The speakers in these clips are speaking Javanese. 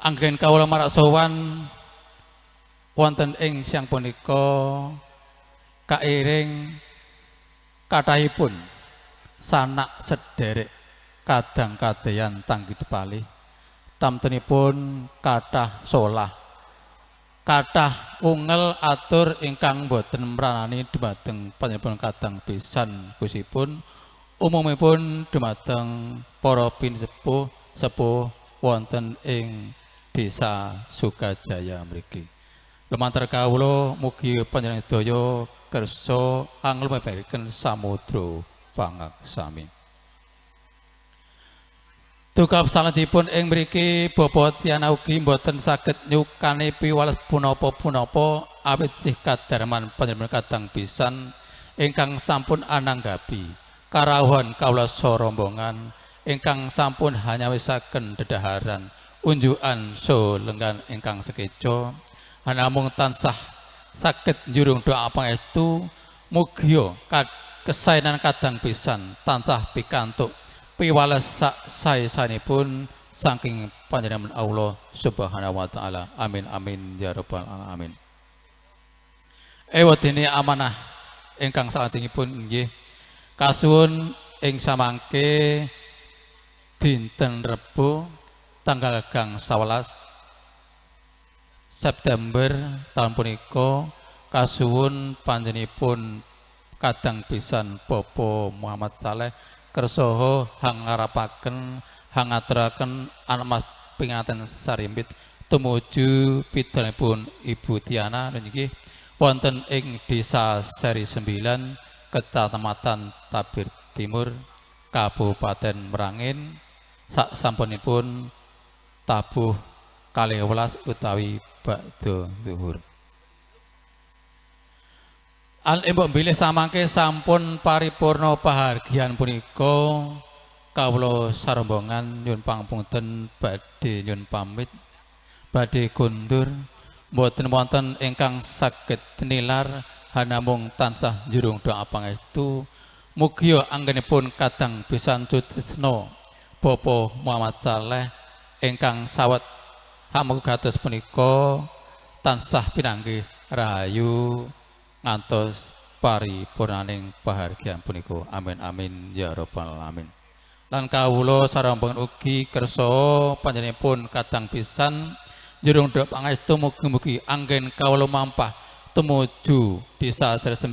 Anggen kawula marak sowan wonten ing siang punika kairing kathahipun sanak sederek kadang kadeyan tanggi tepalih, tamtenipun kathah solah, kathah ungel atur ingkang boten mranani dumateng panjenengan kadang pisan, khususipun umumipun dumateng para pinisepuh sepuh wonten ing Desa Sukajaya mriki. Lumantar kawula mugi panjenengan sedaya kersa anglumeberaken samudra pangaksami. Dukap salajengipun ing mriki Bapak Tiana ugi mboten saged nyukani piwales punapa-punapa awit sih kadarman panjenengan kadang pisan ingkang sampun ananggapi karawuhan kawula rombongan ingkang sampun hanyawisaken dedaharan, unjukan so lenggan ingkang sekeca. Namung tansah saged njurung doa pangestu, mugia kesaenan kadang pisan tansah pikantuk piwales sak sae-saenipun saking panjenengan Allah Subhanahu wa taala. Amin amin ya rabbal alamin. Ewadene amanah ingkang salajengipun inggih kasuwun ing samangke dinten Rebo tanggal gang 11 September tahun punika, kasuwun panjenenganipun kadang pisan Bapak Muhammad Saleh kersaha hangarapaken hangaturaken anak pinganten sarimbit tumuju pidhanipun Ibu Tiana niki wonten ing Desa Seri 9, Kecamatan Tabir Timur, Kabupaten Merangin, sak sampunipun tabuh 12 utawi bakda zuhur. Al embok bilih samangke sampun paripurna pahargyan punika, kawula sarombongan nyuwun pangapunten, badhe nyuwun pamit, badhe kundur, mboten wonten ingkang saged nilar, hanamung tansah njurung doa pangestu, mugia anggenipun kadang pisan Sutrisno Bapak Muhammad Saleh ingkang sawet hamengku punika tansah pinanggih rahayu ngantos paripurnaning pahargyan punika. Amin amin ya rabbal alamin. Lan kawula sarombongan ugi kersa panjenenganipun kadang pisan njurung doa pangestu, mugi-mugi anggen kawula mampah tumuju Desa 9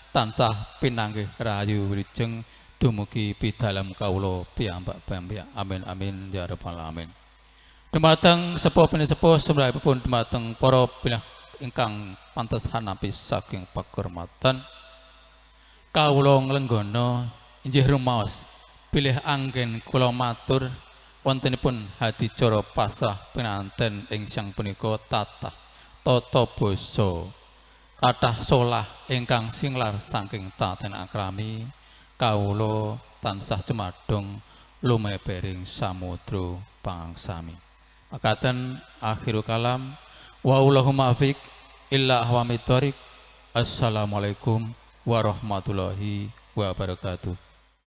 tansah pinanggih rahayu wilujeng dumugi pidalem kawula piyambak-piyambak. Amin amin ya rabbal alamin. Dumateng sepuh pinisepuh, sumrambahipun dumateng para pinah ingkang pantes hanampi saking pakurmatan, kawula nglenggana inggih rumaos bilih anggen kula matur wontenipun hadicara pasrah pinanten ing siang punika tatah tata basa, kathah solah ingkang singlar saking taten akrami, kawula tansah cumadong lumebering samudra pangaksami. Makaten akhirul kalam wa muwaffiq ila aqwamit thoriq. Assalamualaikum warahmatullahi wabarakatuh.